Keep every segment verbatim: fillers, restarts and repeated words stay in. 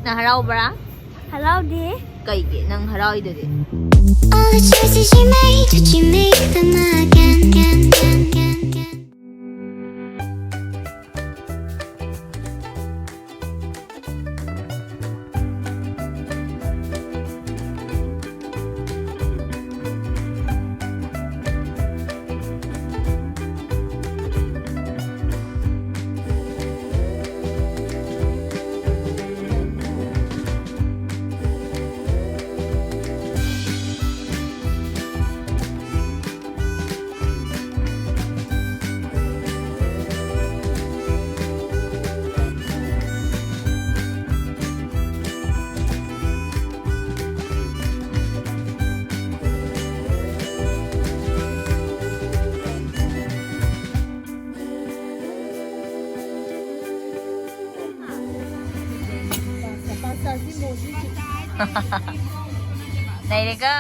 ꯅꯪ ꯍꯔꯥꯎꯕ꯭ꯔꯥ? ꯍꯔꯥꯎꯗꯦ꯫ ꯀꯩꯒꯤ ꯅꯪ ꯍꯔꯥꯎꯏꯗꯨꯗꯤ? All the choices you made, did you make them again? Again, again, again, again? ꯅꯩꯔꯦꯀꯣ꯫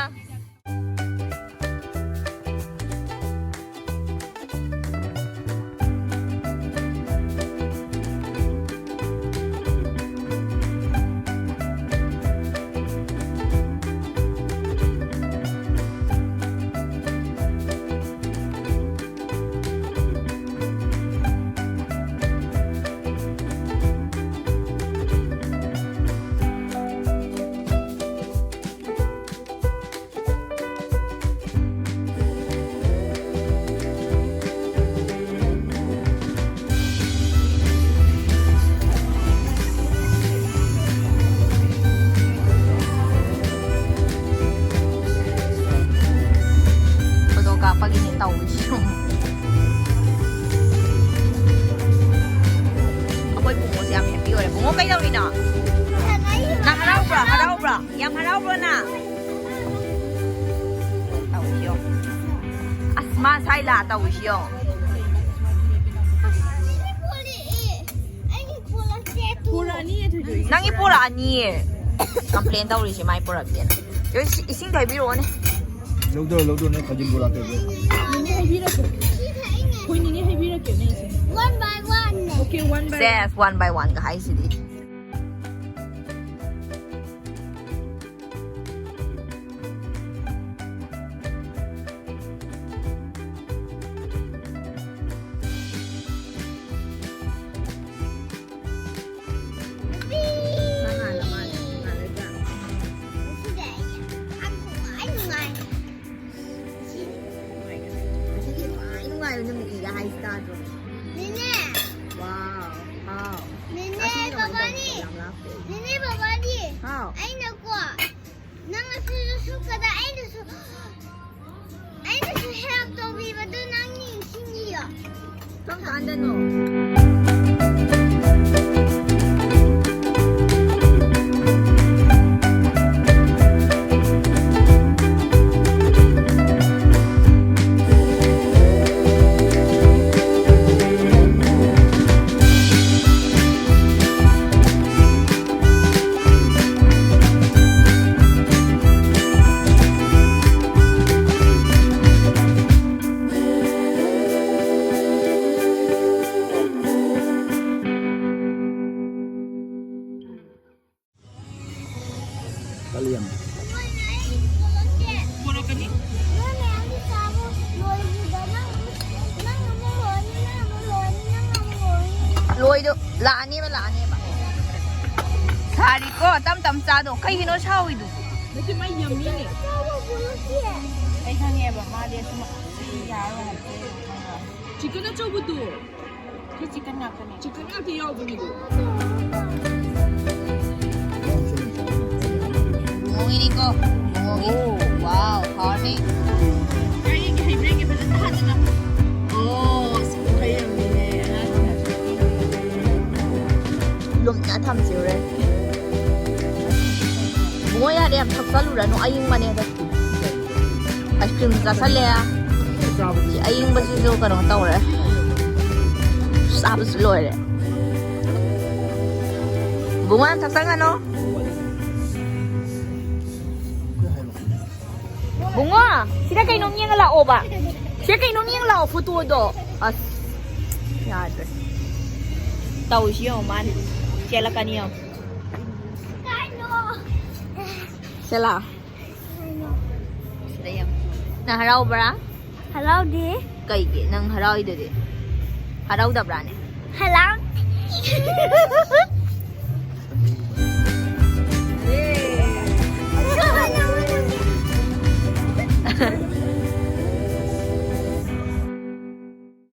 Photo ꯀꯥꯞꯄꯒꯤꯅꯦ ꯇꯧꯔꯤꯁꯤ꯫ ꯑꯩꯈꯣꯏ ꯕꯨꯡꯉꯣꯁꯦ ꯌꯥꯝ ꯍꯦꯄꯤ ꯑꯣꯏꯔꯦ꯫ ꯕꯨꯡꯉꯣ, ꯀꯩꯗꯧꯔꯤꯅꯣ? ꯅꯪ ꯍꯔꯥꯎꯕ꯭ꯔꯣ? ꯍꯔꯥꯎꯕ꯭ꯔꯣ? ꯌꯥꯝ ꯍꯔꯥꯎꯕ꯭ꯔꯣ ꯅꯪ? ꯇꯧꯔꯤꯁꯤ ꯌꯦꯡꯉꯣ꯫ ꯑꯁ, ꯃꯥ ꯁ꯭ꯋꯥꯏ ꯂꯥꯛꯑ ꯇꯧꯔꯤꯁꯤ ꯌꯦꯡꯉꯣ꯫ ꯅꯪꯒꯤ ꯄꯣꯔꯛꯑꯅꯤꯌꯦ꯫ ꯀꯝꯄ꯭ꯂꯦꯟ ꯇꯧꯔꯤꯁꯦ ꯃꯥꯏ ꯄꯣꯔꯛꯇꯦꯅ꯫ ꯏꯁꯤꯡꯗꯣ ꯍꯩꯕꯤꯔꯛꯑꯣꯅꯦ꯫ ꯂꯧꯗꯧꯔꯣ, ꯂꯧꯗꯧꯔꯣ, ꯅꯪ ꯈꯥꯖꯤꯟ ꯕꯣꯔꯥ ꯀꯩꯀꯩ? ꯍꯩꯕꯤꯔꯛꯀꯦ꯫ ꯑꯩꯈꯣꯏ ꯅꯤꯅꯦ ꯍꯩꯕꯤꯔꯛꯀꯦ ꯅꯪꯁꯦ꯫ One by one ꯅꯦ꯫ Okay, one by one. Yes, one by one ꯒ ꯍꯥꯏꯁꯤꯗꯤ꯫ ꯍꯥꯏ ꯇꯥꯗ꯭ꯔꯣ? ꯅꯦꯅꯦ! ꯋꯥꯎ, ꯍꯥꯎ꯫ ꯅꯦꯅꯦ, ꯑꯁꯤꯅ ꯀꯃꯥꯏꯅ ꯕꯕꯥꯅꯤ! ꯇꯧꯕꯅꯣ? ꯌꯥꯝ ꯂꯥꯞꯄꯦ꯫ ꯅꯦꯅꯦ, ꯕꯕꯥꯅꯤ! ꯍꯥꯎ꯫ ꯑꯩꯅꯀꯣ, ꯅꯪ ꯑꯁꯤꯁꯨ ꯁꯨꯛꯀꯗ ꯑꯩꯅꯁꯨ, ꯑꯩꯅꯁꯨ help ꯇꯧꯕꯤꯕꯗꯨ ꯅꯪ ꯅꯤꯡꯁꯤꯡꯉꯤꯌꯣ꯫ ꯀꯔꯝ ꯀꯥꯟꯗꯅꯣ? ꯀꯜꯂꯤ ꯌꯥꯝ꯫ ꯄꯣꯔꯛꯀꯅꯤ꯫ ꯂꯣꯏꯗꯣ ꯂꯥꯛꯑꯅꯦꯕ, ꯂꯥꯛꯑꯅꯦꯕ꯫ ꯁꯥꯔꯤꯀꯣ, ꯇꯞ ꯇꯞ ꯆꯥꯗꯣ꯫ ꯀꯩꯒꯤꯅꯣ ꯁꯥꯎꯏꯗꯨꯕꯨ? ꯅꯠꯇꯦ, ꯃꯥ ꯌꯝꯃꯤꯅꯦ꯫ ꯑꯩ ꯈꯪꯉꯦꯕ, ꯃꯥꯗꯤ ꯑꯁꯨꯝ ꯁꯤ ꯌꯥꯔꯣꯏ ꯍꯥꯏꯕꯁꯦ꯫ ꯆꯤꯛꯀꯟ ꯑꯆꯧꯕꯗꯣ꯫ ꯁꯤ ꯆꯤꯛꯀꯟ ꯉꯥꯛꯇꯅꯦ꯫ ꯆꯤꯛꯀꯟ ꯉꯥꯛꯇ ꯌꯥꯎꯕꯅꯤꯗꯣ꯫ ꯕꯨꯡꯉꯣꯒꯤꯅꯤꯀꯣ, ꯕꯨꯡꯉꯣꯒꯤ꯫ ꯑꯣ꯫ ꯋꯥꯎ, ꯍꯥꯎꯔꯅꯤ꯫ ꯑꯩꯒꯤ ꯍꯩꯕ꯭ꯔꯦꯡꯒꯤ ꯐꯖꯅ ꯍꯥꯟꯅꯅ꯫ ꯑꯣ, ꯑꯁ, ꯈꯔ ꯌꯥꯝꯃꯤꯅꯦ, ꯑꯉꯥꯡꯁꯤꯡꯅ꯫ ꯂꯨꯝꯅ ꯊꯝꯁꯤ ꯍꯣꯔꯦꯟ꯫ ꯕꯨꯡꯉꯣ ꯌꯥꯔꯦ, ꯌꯥꯝ ꯊꯛꯆꯜꯂꯨꯔꯅꯨ, ꯑꯏꯪꯕꯅꯦ ꯑꯗꯣ꯫ ꯑꯥꯏꯁ ꯀ꯭ꯔꯤꯝ ꯆꯥꯁꯜꯂꯦ꯫ ꯁꯤ ꯑꯏꯪꯕꯁꯤꯁꯨ ꯀꯩꯅꯣ ꯇꯧꯔꯦ꯫ ꯆꯥꯕꯁꯨ ꯂꯣꯏꯔꯦ꯫ ꯕꯨꯡꯉꯣ ꯌꯥꯝ ꯊꯛꯆꯟꯒꯅꯨ꯫ ꯕꯨꯡꯉꯣ, ꯁꯤꯗ ꯀꯩꯅꯣꯝ ꯌꯦꯡꯉ ꯂꯥꯛꯑꯣꯕ꯫ ꯁꯤꯗ ꯀꯩꯅꯣꯝ ꯌꯦꯡꯉ ꯂꯥꯛꯑꯣ, ꯐꯣꯇꯣꯗꯣ꯫ ꯑꯁ, ꯌꯥꯗ꯭ꯔꯦ꯫ ꯇꯧꯏꯁꯤ ꯌꯦꯡꯉꯣ ꯃꯥꯅ꯫ ꯆꯦꯜꯂꯛꯀꯅꯤ ꯌꯦꯡꯉꯣ꯫ ꯁꯦꯂꯥ꯫ ꯁꯤꯗ ꯌꯦꯡꯉꯣ꯫ ꯅꯪ ꯍꯔꯥꯎꯕ꯭ꯔꯥ? ꯍꯔꯥꯎꯗꯦ꯫ ꯀꯩꯒꯤ? ꯅꯪ ꯍꯔꯥꯎꯏꯗꯨꯗꯤ꯫ ꯍꯔꯥꯎꯗꯕ꯭ꯔꯥꯅꯦ? ꯍꯔꯥꯎ-